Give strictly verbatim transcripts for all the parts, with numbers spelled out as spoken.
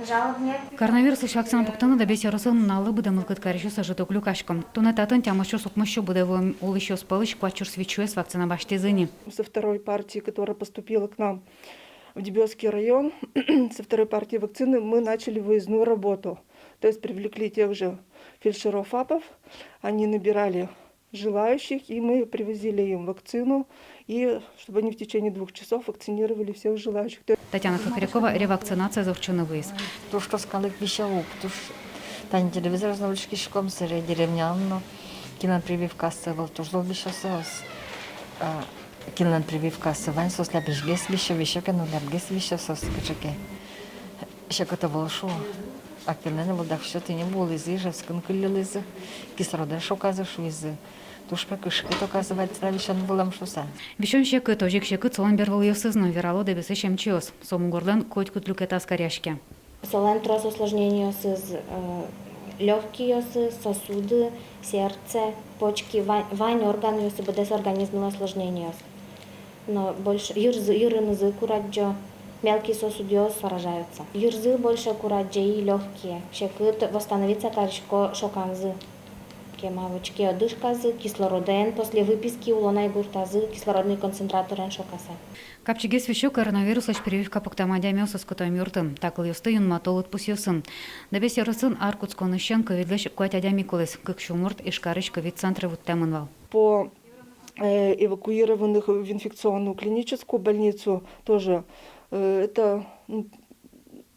Жалоб нет. Коронавируслэсь вакцина пуктыны Дэбес ёросын нуналлы быдэ мылкыд карисьёс ӧжыт уг люкасько. Туннэ татын тямыс сюрс укмыс сю быдэ вуэм улӥсьёс пӧлысь куать сюрс вить сюэз вакцина басьтӥзы ни. Со второй партии, которая поступила к нам в Дебёсский район, со второй партии вакцины мы начали выездную работу. То есть привлекли тех же фельдшеров, ФАПов, они набирали желающих, и мы привозили им вакцину, и чтобы они в течение двух часов вакцинировали всех желающих. То есть Татьяна Хохрякова ревакцинациез ортчыны вуиз. Туж трос калык висё ук, туж. Тани телевизорез но учкиськом, собере деревняын но, кинлэн прививкаосыз ӧвӧл, туж зол висё соос. А, кинлэн прививкаосыз вань, соос лябӟегес висё, висё ке но, лябӟегес висё соос кыӵе ке. Секыт ӧвӧл шуо. А кинлэн ӧвӧл, дак всё, тӥни вуылӥзы, Ижевскын кылльылӥзы, кислородэн шоказы шуизы. Туж пе кышкыт, оказывается, висён вылэм шуыса. Висён секыт, озьы ик секыт солэн бервылъёсыз но, верало Дэбесысь эмчиос. Со мугорлэн котькуд люкетаз каръяське. Солэн трос осложнениосыз, э, лёгкийёсыз, сосуды, сердце, почки, ва-, вань органъёсы, быдэс организмлы осложнениос. Но больше йырзы, йырынызы курадӟо, мелкие сосудъёс поражаются. Йырзы больше курадӟе и лёгкие. Секыт восстановиться карисько шоканзы. Кема вочке одышказы, кислородэн, после выписки улонай гуртазы, кислородный концентраторен шокаса. Капчигес висё коронавируслэсь прививка пуктам адямиос оскытом юртын. Та кылъёсты юнмато лыдпусъёсын. Дэбес ёросын ар кутсконысен ковидлэсь куать адями кулӥз, кык сю мурт Ижкарысь ковид центре вуттэмын вал. По, э, эвакуированных в инфекционную клиническую больницу тоже, э, это, м,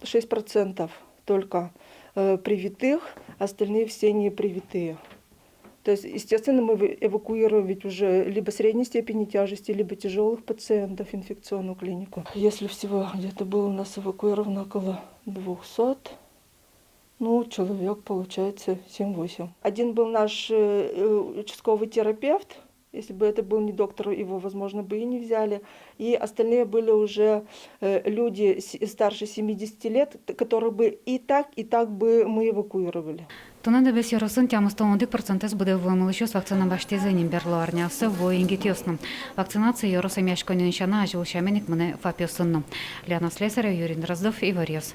шесть процентов только, э, привитых, остальные все не привитые. То есть, естественно, мы вы-, эвакуировали уже либо средней степени тяжести, либо тяжёлых пациентов в инфекционную клинику. Если всего где-то было у нас эвакуировано около двухсот, ну, человек, получается, семь-восемь. Один был наш, э, э, участковый терапевт. Если бы это был не доктор, его, возможно, бы и не взяли. И остальные были уже, э, люди с-, старше семидесяти лет, т-, которых бы и так, и так бы мы эвакуировали. Туннэ Дэбес ёросын тямыстон одӥг процентэз быдэ вуэм улӥсьёс вакцина басьтӥзы ни. Берло арняосы вуо егитъёс но. Вакцинация ёрос эмъяськонниын сяна азьвыл сямен ик мынэ ФАПъёсын но. Лена Слесарева, Юрий Дроздов, «Иворъёс».